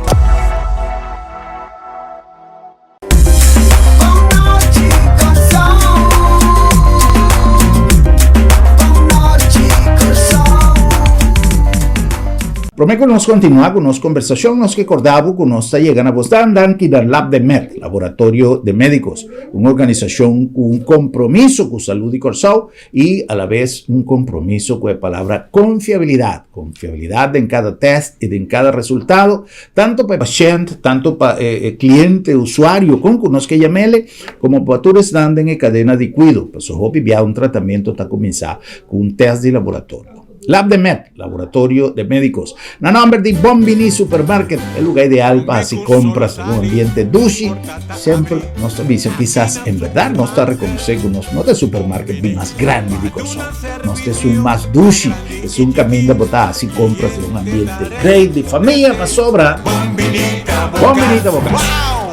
Speaker 1: Promé ku nos kontinuá ku nos kombersashon, nos ke kòrda bo ku nos ta yega na bos dan danki na Labdemed, Laboratorio de Médicos, un organisashon ku un kompromiso ku salú di Kòrsou I alabes un kompromiso ku e palabra konfiabilidat, konfiabilidat den kada tèst i den kada resultado, tantu pa e pashènt, tantu pa e kliente, usuario, kon ku nos ke yam'ele, komo pa tur esnan den e kadena di kuido. Pasobra hopi bia un tratamentu ta kuminsá ku un tèst di laboratorio. Lab de Med, Laboratorio de Médicos. Na nomber di Bon Bini Supermarket, e lugar ideal pa haci compras den un ambiente dushi. Semper nos ta bisa kisas en berdad nos ta reconoce cu nos no ta e supermarket di mas grandi di Corsou. Nos ta esun mas dushi, esun caminda bo ta haci compras den un ambiente great di famia pasobra Bon Bini ta bo cas.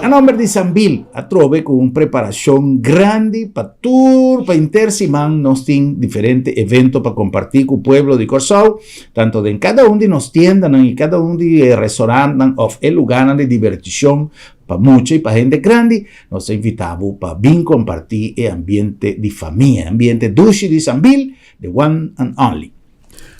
Speaker 1: Na nomber di Sambil atrobe cu un preparacion grandi pa tur pa inter siman nos tin diferente evento pa comparti cu pueblo di Corsou. Tanto den kada un di nos tiendanan i kada un di e restaurantnan òf e lugánan di dibertishon pa mucha i pa hende grandi, nos ta invitá bo pa bin kompartí e ambiente di famia, e ambiente dushi di Sambil, the one and only.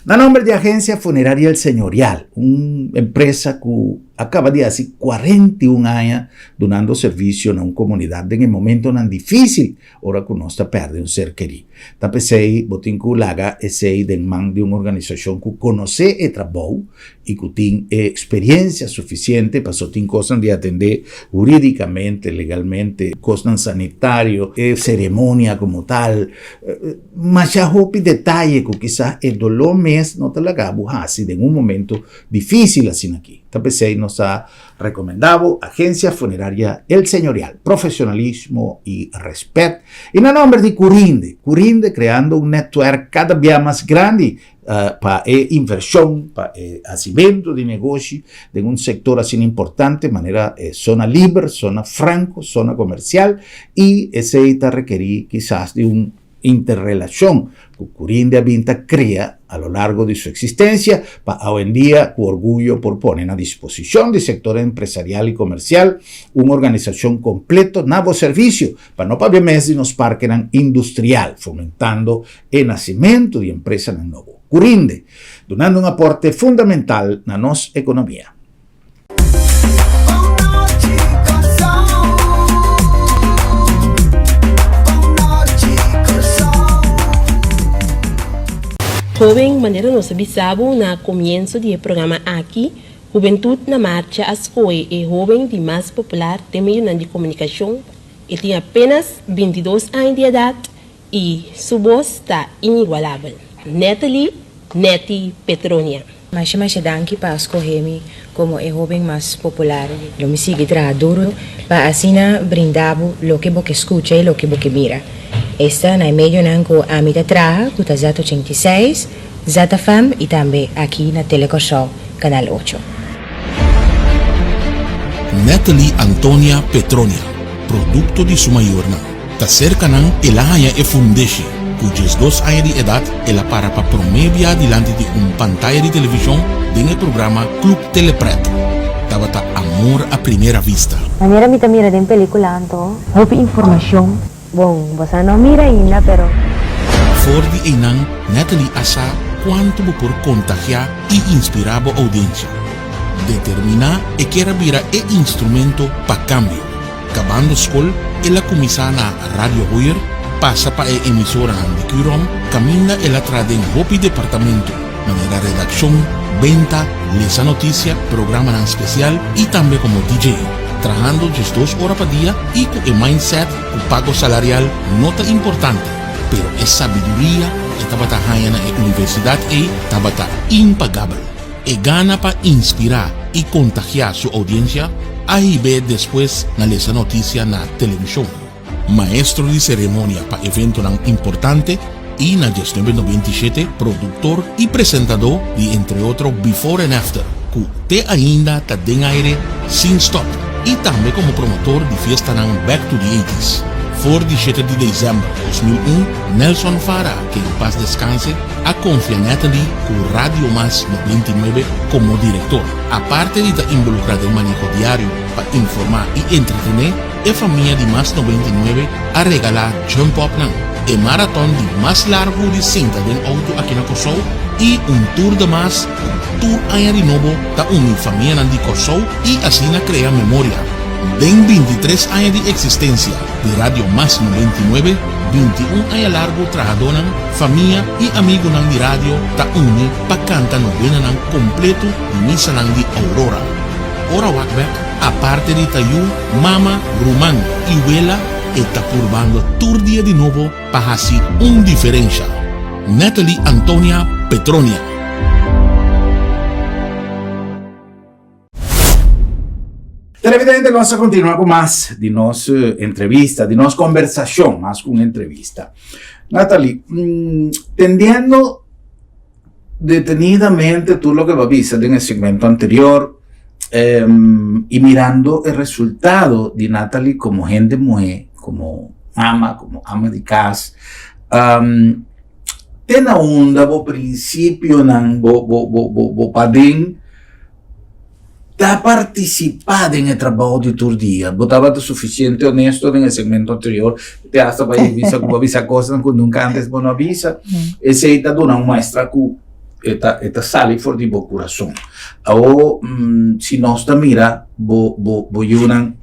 Speaker 1: Na nomber di Agencia Funeraria El Señorial, un empresa ku a kaba di hasi 41 aña dunando servisio na un komunidat den e momentonan difísil ora ku nos ta pèrdè un ser kerí. Ta p'esei bo tin ku laga esei den man di un organisashon ku konosé e trabou i ku tin e eksperiensia sufisiente paso tin kosnan di atendé hurídikamente, legalmente, kosnan sanitario, e seremonia komo tal, masha hopi detaye ku kisas e doló mes no ta laga bo hasi den un momento difísil asina aki. Ta p'esei nos ta Recomenda bo Agencia Funeraria El Señorial, profesionalismo y respet. Y na nomber di Curinde, Curinde creando un netwerk cada bia mas grandi pa e inversion, pa e hacimento di negoshi den un sector asina importante manera e zona liber, zona franco, zona comercial y esey ta rekeri kisas di un interrelashon ku Curinde a bin ta krea a lo largo di su eksistensia pa awendia ku orguyo por pone na disposishon di sektor empresarial i komersial un organisashon kompleto na bo servisio pa no pabia mes di nos parkenan industrial fomentando e nasimentu di empresanan nobo. Curinde, dunando un aporte fundamental na nos ekonomia.
Speaker 7: Hoben, manera nos a bisa bo na comienso di e programa aki, Hubentud na Marcha a scohe e hoben di mas popular den medionan di comunicacion. E tin apenas 22 aña di edad y su bos ta inigualabel. Natalie Netty Petronia.
Speaker 8: Masha masha danki pa a skohe mi komo e hoben mas popular. Lo mi sigui traha duru pa asina brinda bo loke bo ke skucha i loke bo ke mira. Esta na e medionan ku ami ta traha ku ta Zat 86, Zat FM i tambe aki na Tele Kòrsou, Kanal ocho.
Speaker 3: Natalie Antonia Petronia, produkto di su mayornan. Ta serka nan el a haña e fundeshi. Ku 12 aña di edat el a para pa promé bia dilanti di un pantaya di televishon den e programa Club Telepret. Tabata amor a primera vista.
Speaker 9: Manera mi ta mira den pelicula anto. Hopi informacion. Bon, bo sa no mira ainda pero.
Speaker 3: For di einan Natalie a sa kuantu bo por kontagiá i inspirá bo oudiensia. Determiná e kier a bira e instrumento pa kambio. Kabando skol, el a kuminsá na Radio Hoyer, pasa pa e emisoranan di Curom, kaminda el a traha den hopi departamento, manera redakshon, benta, lesa notisia, programanan spesial i tambe komo DJ, trahando 12 ora pa dia i ku e mindset ku pago salarial no ta importante, pero e sabiduria e tabata haña na e universidat ei tabata impagabel. E gana pa inspirá i kontagiá su oudiensia a hib'é despues na lesa notisia na televishon, maestro di seremonia pa eventonan importante i na 1997 produktor i presentadó di entre otro Before and After ku te ainda ta den aire sin stòp i tambe komo promotor di fiestanan Back to the Eighties. For di shete di desèmber 2001 Nelson Farah, ke en pas deskanse, a konfia Natalie ku Radio Mas 99 komo direktor. Aparte di ta involukrá den maneho diario pa informá i entretené, e famia di Mas 99 a regalá Jump Up nan, e maraton di mas largu di sinta den outo aki na Kòrsou i un Tour de Mas ku tur aña di nobo ta uni famianan di Kòrsou i asina krea memoria. Den 23 aña di eksistensia di Radio Mas 99, 21 aña largu trahadónan, famia i amigunan di radio ta uni pa kanta novenanan kompletu di misanan di Aurora. Ora wak bek, aparte di ta yu, mama, ruman i wela, e ta purbando tur dia di nobo pa hasi un diferensha.
Speaker 10: Natalie Antonia Petronia.
Speaker 1: Televidente, nos a continua cu mas di nos entrevista, di nos conversacion, mas cu un entrevista. Natalie, mm, tendiendo detenidamente tur loke bo a bisa den e segmento anterior em, y mirando e resultado di Natalie como hende muhé, como mama, como ama di cas, um, te na unda bo principionan, bo, bo, bo, bo, bo paden ta partisipá den e trabou di tur dia. Bo tabata sufisiente honesto den e segmento anterior, te hasta bai bisa ku bo a bisa kosnan ku nunka antes bo no a bisa. Esei ta duna un muestra ku e ta e ta sali for di bo kurason. Awor si nos ta mira bo bo bo yunan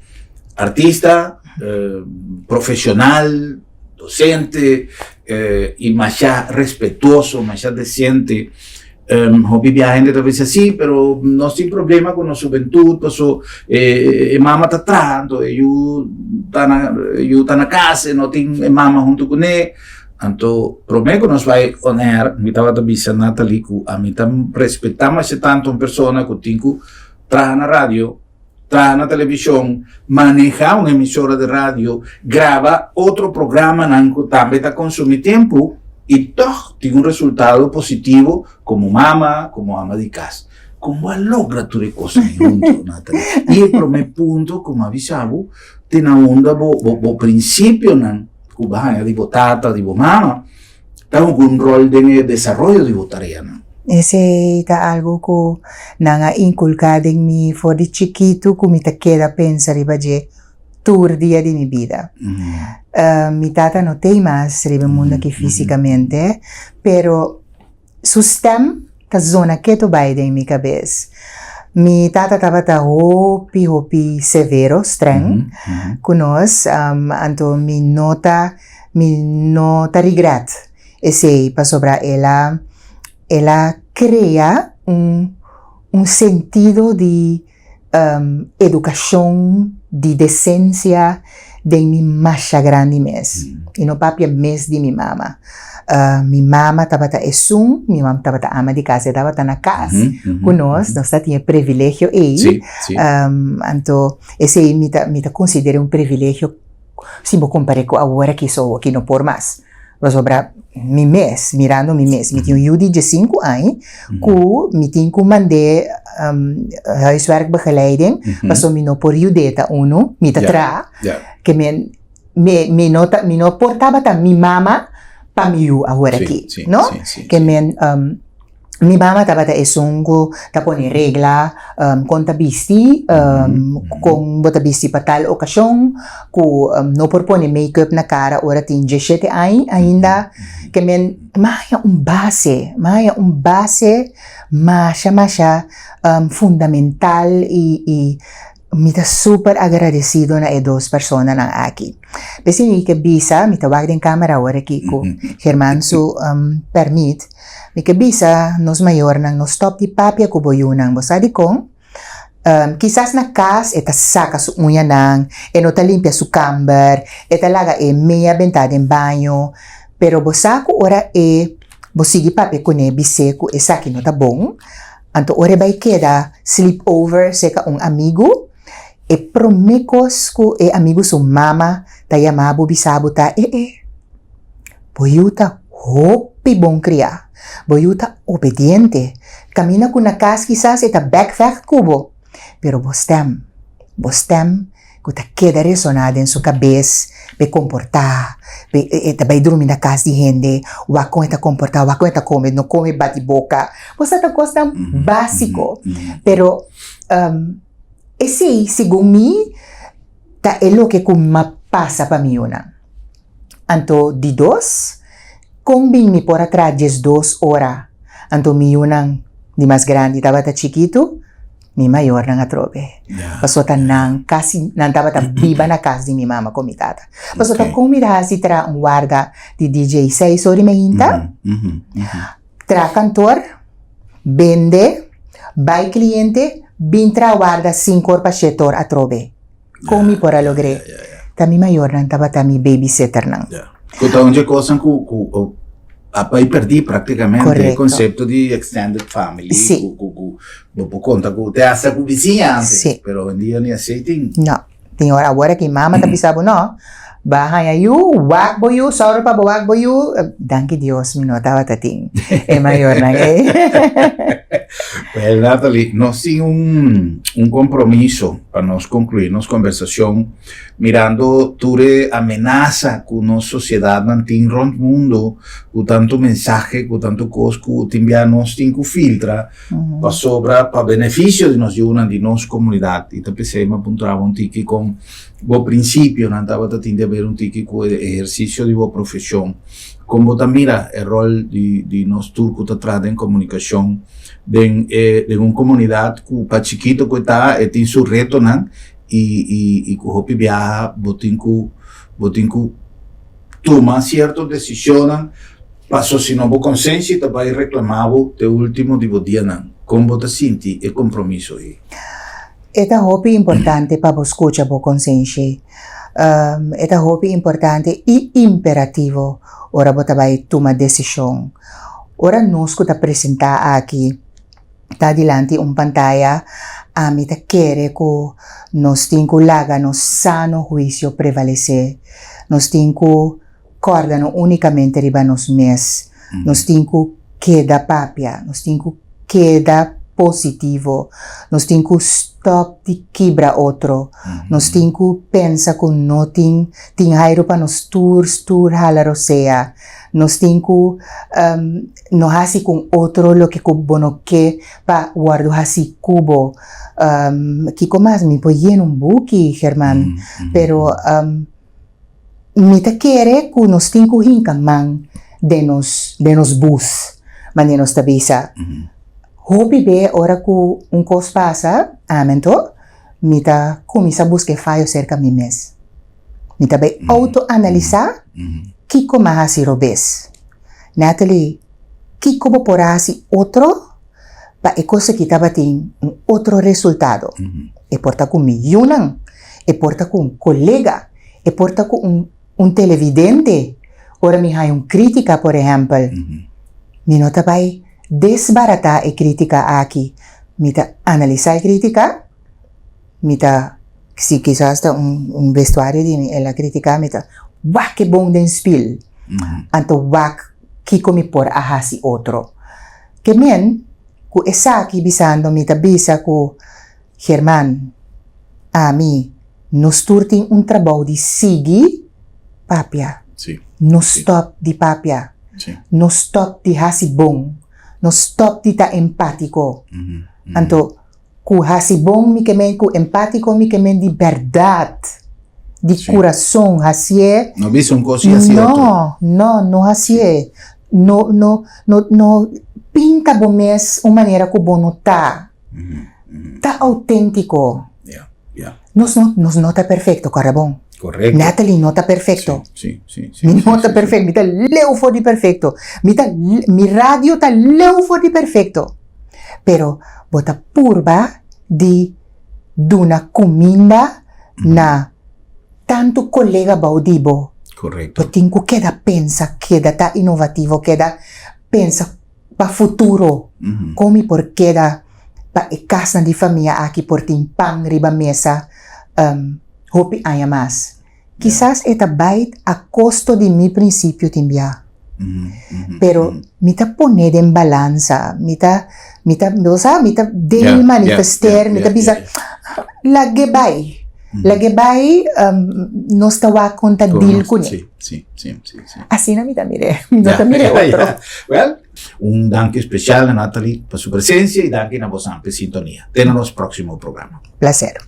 Speaker 1: artista, profeshonal, docente y masha respetuoso, masha decente. Hopi biaha hende ta bisa sí, pero nos tin problema ku nos hubentud paso e mama ta traha, anto e yu ta na e yu ta na kas, e no tin e mama huntu kuné. Anto promé ku nos bai on air mi tabata bisa Natalie ku ami ta respetá masha tantu un persona ku tin ku traha na radio, traha na televishon, manehá un emisora di radio, graba otro programanan ku tambe ta konsumí tempu i tòg tin un resultado positivo komo mama, komo ama di kas. Kon bo a logra tur e kosnan huntu, Natalie? I e promé punto ku mi a bisa bo, te na unda bo bo prinsipionan ku bo a haña di bo tata, di bo mama, Ta hunga un rol den e desaroyo di bo tareanan.
Speaker 2: Esei ta algu ku nan a inkulká den mi for di chikitu ku mi ta keda pensa riba dje tur dia di mi bida. Mi tata no t'ei mas riba e mundu aki físikamente, pero su stèm ta zona ketu bai den mi kabes. Mi tata tabata hopi hopi severo, streng, ku nos, anto mi no ta mi no ta regret esei pasobra el a el a krea un un sentido di edukashon, di desensia den mi masha grandi mes. I no papia mes di mi mama. Mi mama tabata esun, mi mama tabata ama di kas, e tabata na kas ku nos, nos ta tin e privilegio ei. Anto esei mi ta mi ta konsider'é un privilegio si bo kompar'é ku awor aki so aki no por mas. Pasobra mi mes, mirando mi mes, mi tin un yu di diesinku aña ku mi tin ku mand'é huiswerkbegeleiding pasobra mi no por yud'é ta unu, mi ta traha, ke mi mi no ta mi no por tabata mi mama pa mi yu awor aki, no? Ke men Mi mama tabata esun ku ta pone regla kon ta bisti, kon bo ta bisti pa tal okashon, ku no por pone make-up na kara ora tin dieshete aña ainda. Ke men mi a haña un base, mi a haña un base masha masha fundamental i Mi ta super agradecido na e dos personanan aki. P'esei mi ke bisa, mi ta wak den camera awor aki ku German su permit, mi ke bisa nos mayornan no stop di papia ku bo yunan. Bo sa dikon? Kisas na kas e ta saka su uñanan, e no ta limpia su kamber, e ta laga e mea bentá den baño, pero bo sa ku ora e bo sigui papia kuné bis'é ku esaki no ta bon, Anto ora e bai keda sleep over serka un amigu, e promé kos ku e amigu su mama ta yama bo bisa bo ta, E e, bo yu ta hopi bon kriá, bo yu ta obediente, kaminda ku na kas kisas e ta bèkvègt ku bo, pero bo stèm, bo stèm ku ta keda resoná den su kabes p'e komportá, p'e e ta bai drumi na kas di hende, wak kon e ta komportá, wak kon e ta kome, no kome bati boka. Bo sa ta kosnan básiko, pero esei segun mi ta e loke ku m'a pasa pa mi yunan. Anto di dos, kon bin mi por a traha diesdos ora anto mi yunan di mas grandi tabata chikitu? Mi mayornan atrobe. Pasobra ta nan kasi nan tabata biba na kas di mi mama ku mi tata. Pasobra ta kon mi ta hasi traha un warda di DJ seis ora di mainta, traha kantor, bende, bai kliente, bin traha warda sinku or pa shete or atrobe. Kon mi por a logr'é? Ta mi mayornan tabata mi babysitternan.
Speaker 1: Ku ta un dje kosnan ku ku. A bai perdí práktikamente e
Speaker 2: Korekto.
Speaker 1: konsepto di extended family
Speaker 2: Sí.
Speaker 1: ku ku ku bo por konta ku te hasta ku bisiña antes.
Speaker 2: Sí.
Speaker 1: Pero hoy-en-dia ni asei tin.
Speaker 2: No. Tin ora awor aki mama ta bisa bo no, ba haña yu, wak bo yu, sòru pa bo wak bo yu. Danki Dios mi no tabata tin e mayornan ei.
Speaker 1: Well, Nathalie, nos tin un un kompromiso pa nos konkluí nos kombersashon mirando tur e amenasa ku nos sosiedatnan tin rònt mundu ku tantu mensahe, ku tantu kos ku tin bia nos tin ku filtra pasobra pa benefisio di nos yunan, di nos komunidat. I ta p'esei mi a puntra bo un tiki kon bo prinsipionan tabata tin di haber un tiki ku e ehersisio di bo profeshon. Kon bo ta mira e ròl di di nos tur ku ta traha den komunikashon den e den un komunidat ku pa chikito ku e ta e tin su retonan i i i ku hopi biaha bo tin ku bo tin ku tuma sierto desishonnan paso si no bo konsenshi ta bai reklamá bo te último di bo dianan. Kon bo ta sinti e kompromiso ei?
Speaker 2: E ta hopi importante pa bo skucha bo konsenshi. E ta hopi importante i imperativo ora bo ta bai tuma desishon. Ora nos ku ta presentá aki ta dilanti un pantaya, ami ta kere ku nos tin ku laga nos sano huisio prevalesé. Nos tin ku kòrda no únikamente riba nos mes. Nos tin ku keda papia, nos tin ku keda positivo, nos tin ku stòp di kibra otro, nos tin ku pensa ku no tin tin hairu pa nos tur tur hala rosea. Nos tin ku no hasi ku un otro loke ku bo no ke pa wòrdu hasi ku bo. Kiko mas? Mi por yena un buki, German, pero mi ta kere ku nos tin ku hinka man den nos den nos bus, manera nos ta bisa. Hopi be ora ku un kos pasa, ami anto mi ta kuminsá buska e fayo serka mi mes. Mi ta bai auto-analisá kiko m'a hasi robes. Natalie, kiko bo por a hasi otro pa e kos aki tabatin un otro resultado? E por ta ku mi yunan, e por ta ku un kolega, e por ta ku un un televidente. Ora mi haña un krítika, por ehèmpel, mi no ta bai desbaratá e krítika aki. Mi ta analisá e krítika. Mi ta, si kisas ta un un vestuario di mi, el a critica mi ta wak e bon den spil, anto wak kiko mi por a hasi otro. Ke men ku esaki bisando mi ta bisa ku German, ami, nos tur tin un trabou di sigui papia, no stop di papia, no stop di hasi bon, no stop di ta empatiko. Anto Ku hasi bon mi ke men, ku empátiko mi ke men di bèrdat, di kurason hasié.
Speaker 1: No bisa un kos i hasi otro.
Speaker 2: No, no, no hasié. No, no, no, no pinta bo mes un manera ku bo no ta. Ta outéntiko.
Speaker 1: Ya, ya.
Speaker 2: Nos no, nos no ta perfekto, kòrda bon.
Speaker 1: Korekto.
Speaker 2: Natalie no ta perfekto.
Speaker 1: Si, si, si.
Speaker 2: Mi no ta perfekto, mi ta leu for di perfekto. Mi ta, mi radio ta leu for di perfekto. Pero bo ta purba di duna kuminda na tantu kolega bou di bo.
Speaker 1: Korekto.
Speaker 2: Bo tin ku keda pensa, keda ta inovativo, keda pensa pa futuro. Kon mi por keda pa e kasnan di famia aki por tin pan riba mesa hopi aña mas. Kisas e ta bai a kosto di mi prinsipio tin bia. Pero mi ta pone den balansa, mi ta, mi ta, bo sa, mi ta den manifester, mi ta bisa, lag'e bai, lag'e bai, nos ta wak kon ta deal kuné. Asina mi ta mir'é, mi no ta mir'é otro.
Speaker 1: Well, un danki spesial na Nathalie pa su presensia i danki na bosan p'e sintonia. Te na nos próksimo programa.
Speaker 2: Plaser.